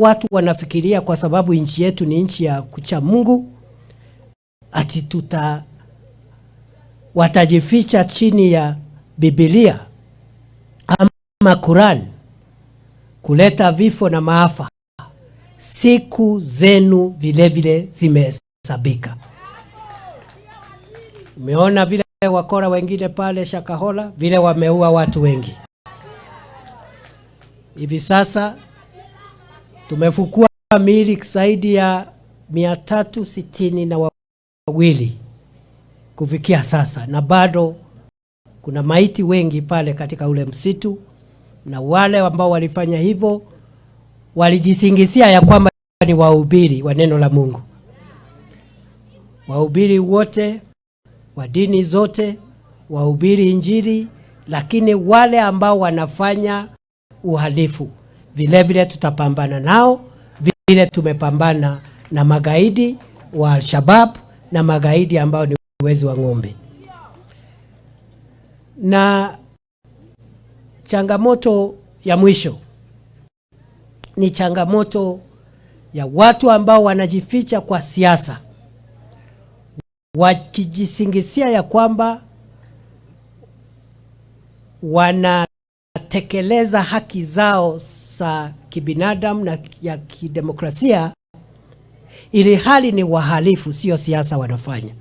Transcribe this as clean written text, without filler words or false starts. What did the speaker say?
Watu wanafikiria kwa sababu nchi yetu ni nchi ya kucha Mungu, ati watajificha chini ya Biblia ama Quran kuleta vifo na maafa. Siku zenu vilevile zimehesabika. Umeona vile wakora wengine pale Shakahola vile wameua watu wengi. Hivi sasa tumefukua miili zaidi ya 362 kufikia sasa, na bado kuna maiti wengi pale katika ule msitu, na wale ambao walifanya hivyo walijisingizia ya kwamba ni wahubiri wa neno la Mungu. Wahubiri wote wa dini zote wahubiri Injili, lakini wale ambao wanafanya uhalifu vilevile tutapambana nao vile tumepambana na magaidi wa Al-Shabaab na magaidi ambao ni wezi wa ng'ombe. Na changamoto ya mwisho ni changamoto ya watu ambao wanajificha kwa siasa, wakijisingizia ya kwamba wanatekeleza haki zao za kibinadamu na ya kidemokrasia, ili hali ni wahalifu, sio siasa wanafanya.